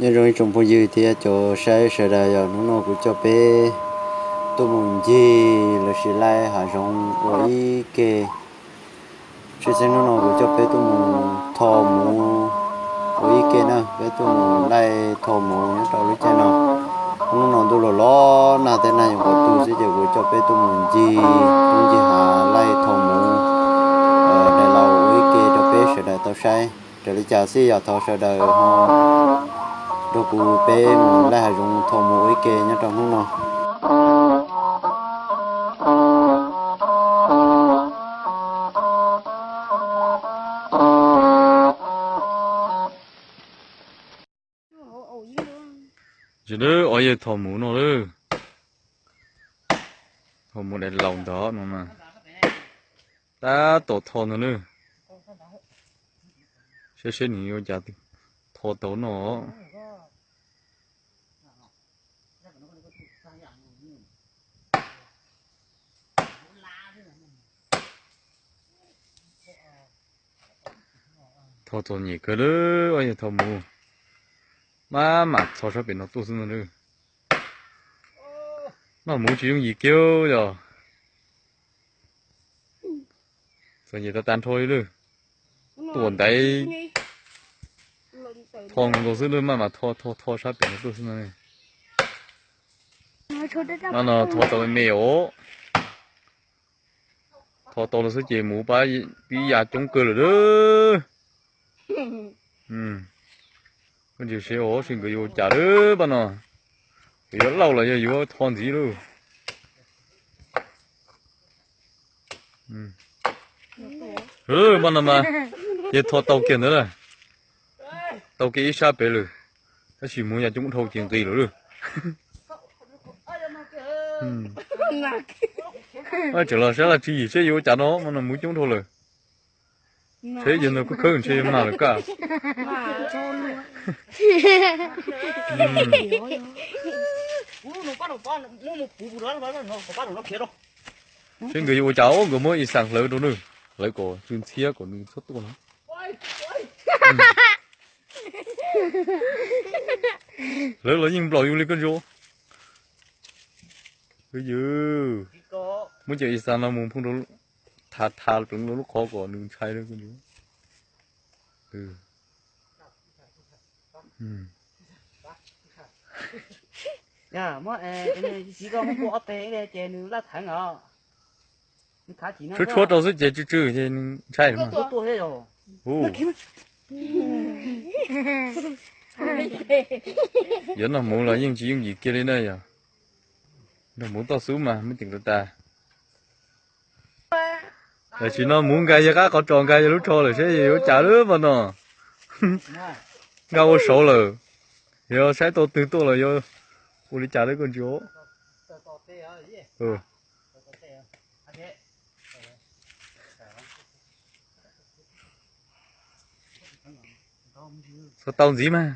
Nyob zoo ib tsoom phooj ywg thiab cov saib sawv daws, yog hnub no kuv coj peb tuaj mus ncig los sis laij hav zoov ua ib ke. Tshwj xeeb hnub no kuv coj peb tuaj mus tho muv ua ib ke na, peb tuaj mus laij tho muv nyob rau lub caij no. Hnub no ntuj los los nag thiab nag yuav nqus tu xwb ces kuv coj peb tuaj mus ncig roob ncig hav laij tho muv, daim laus ua ib ke rau peb sawv daws tau saib. Raws li cas xij yog thov sawv daws ho nrog kuv peb mus laij hav zoov tho muv ua ib ke nyob rau hnub no. Tsis dab o yawg tho muv no lawm. Tho muv daim laus ntawd no mas tab tom tho ntag lawm. Saib seb nws yuav cas tho tau no. Tho txom nyem kawg lawm, o yawg tho muv. Maj mam tho sab pem no tuaj xwb no lawm. Noj muv tsis yooj yim kiag yog. Txom nyem tas tas nrho li lawm. Tuam ntaiv tho nkaus xwb lawm, maj mam tho tho tho sab pem no tuaj xwb no. No no tho tau me me os. Tho tau los xwb ces muv pib ya coob kawg lawm. Koj ntsia seb os, seb nkawd yuav ua cas lawm pab no. Nkawd yuav lauj los yog yuav tho ntxiv lauj. Pab no mas yog tho tau kiag ntawd lawm. Tau kiag ib sab pem lawm, tab sis muv ya coob dhau ces nqis lawm lauj. Tseem los saib laj tswv yim seb yuav ua cas no, mas no muv coob dhau lawm. Seb yog no khawb khawb ntshe mag lawm kaj. Seb nkawd yuav ua cas, nkawd muab ib xas hlawv rau nws, hlawv kom tsw ntxhiab kom nws txhob tuaj no. Hlawv los yeej nplaum yus li koj ntsia. Yws, muab cov ib xas no mus phooj rau, tha tha pleev rau lub qhov kom nws ntshai koj ntsia. Txiv koj muab pua ob peg ces nws laj theev os. Tshuab tshuab rau xwb ces tsw tsw ces nws ntshai. Yuav noj muv los yeej tsis yooj yim kiag li na yog. Nrog muv toj xub mas muaj ceem rau tas. Tam sim no muv nkag yawg qab qhov ros, nkag yawg lub tsho lawm, seb yawg yuav cas lawm pab no. Nkag ua saud lawm, yog saib tau twg tuaj los yog ua li cas lawm koj ntsia. Txhob tau ntxiv mas.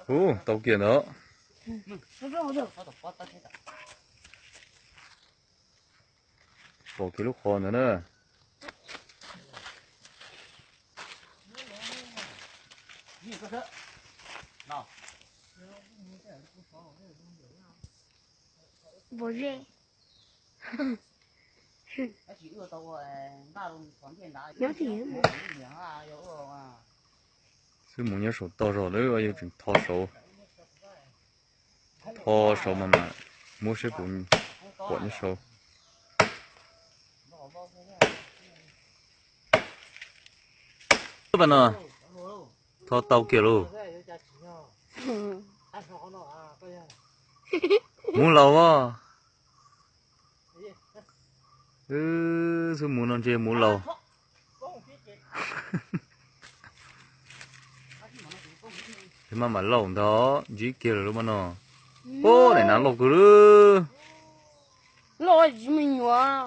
Ub, tau kiag ntawd. Pom kiag lub qhov ntawd na. Xwb mus nyob saum toj zog lawm, yuav tseem tho saud. Tho saud mas mas muab seb puas pom nyob saud. Pab no tho tau kiag lauj. Muv laus as. Xwb muv no ntshe muv laus. Maj mam lauj ntag, ntsib kiag lawm lub pab no. Ub, daim nav loj kawg lawm. Loj tsis me nyuam.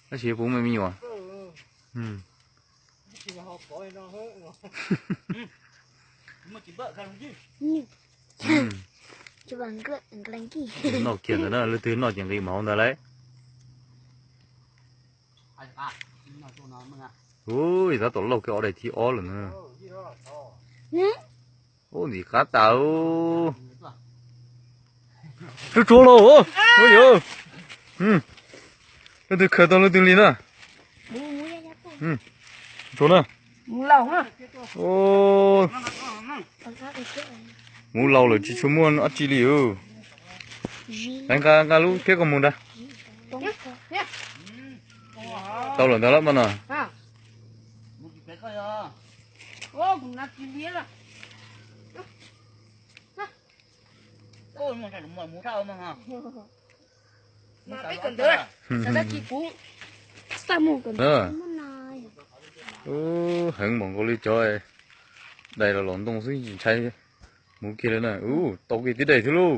Tab sis puv me me nyuam. Noj kiag ntawd na, leej twg noj ces nqis mov ntawd lauj. Ui, tab tom lauj kiag ob daim thib ob lawm na. Ub, ntxim qab tas. Tsuag tsuag lauj. Ua yuav. Leej twg khaws tau leej twg li na. Tsuag na. Muv laus lawm tsis tshua muaj dab tsi li. Nqa, nqa lub phiab ko mus nrad. Tau lawm ntawd lawm mas no. Heev npaum nkaus li cov dais los los ntoo xwb tsis ntshai. Muv kiag li na. Ub, tau kiag tib daim xwb lauj.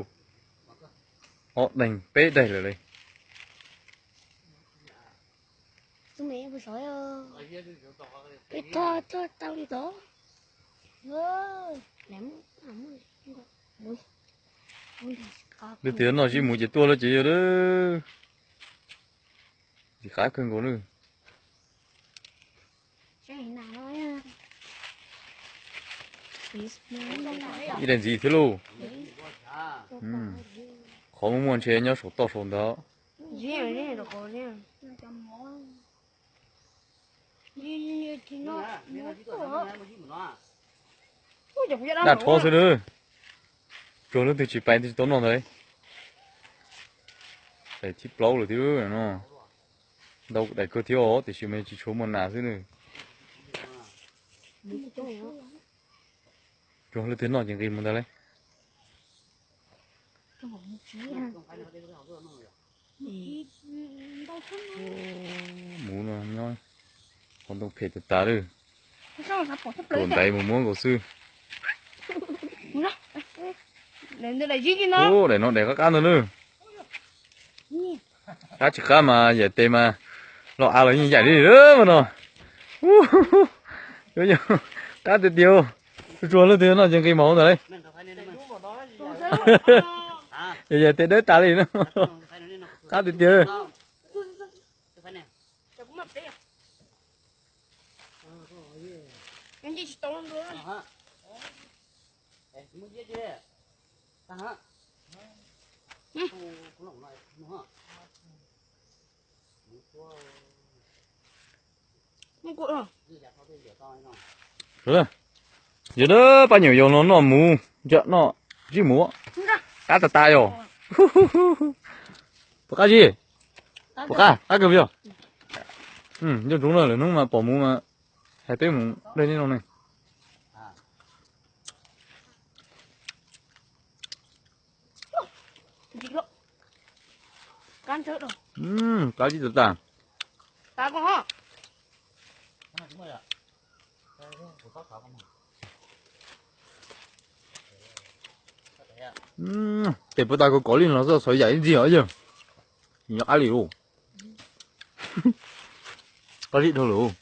Ob daim peb daim lawm li. Leej twg noj zib muv ces tuaj lawm ces yog. Ntxim qab kawg nkaus na. Ib daim ntxiv thiab lauj. Qhov muaj muaj ntshe nyob saum toj saum ntawd. Daj rhob xwb na. Tsuag leej twg tsis pais twb tsis tau noj ntag. Daim thib plaub lawm thiab no. Ntau daim kawg thiab os, tiam sis mas tsis tshua muaj nas xwb na. Tsuag leej twg noj ces nqis mus ntag lauj. Muv no nyob qhov ntoo phem tas tas li. Tuam ntaiv mus muab nkaus xwb. Ub, daim no daim qab qab ntag na. Qab tsis qab mas yaim tes mas los av los yeej yaim li mas no. Qab tiag tiag. Tsuag leej twg noj ces nqis mov ntag lauj. Yaim tes dawb tas li na. Qab tiag tiag. Yog pab nyuam yaus no noj muv, noj zib muv, qab tas tas yog. Puas qab zib? Puas qab? Qab kawg yog. Nco ntsoov na, lwm hnub mas pom muv mas hais peb mus dej nej no ne. Qab zib tas tas. Tes puas tas kov kov li no xav yaim ib ntxig os yog. Nyob qab li lauj. Qab zib dhau lawm.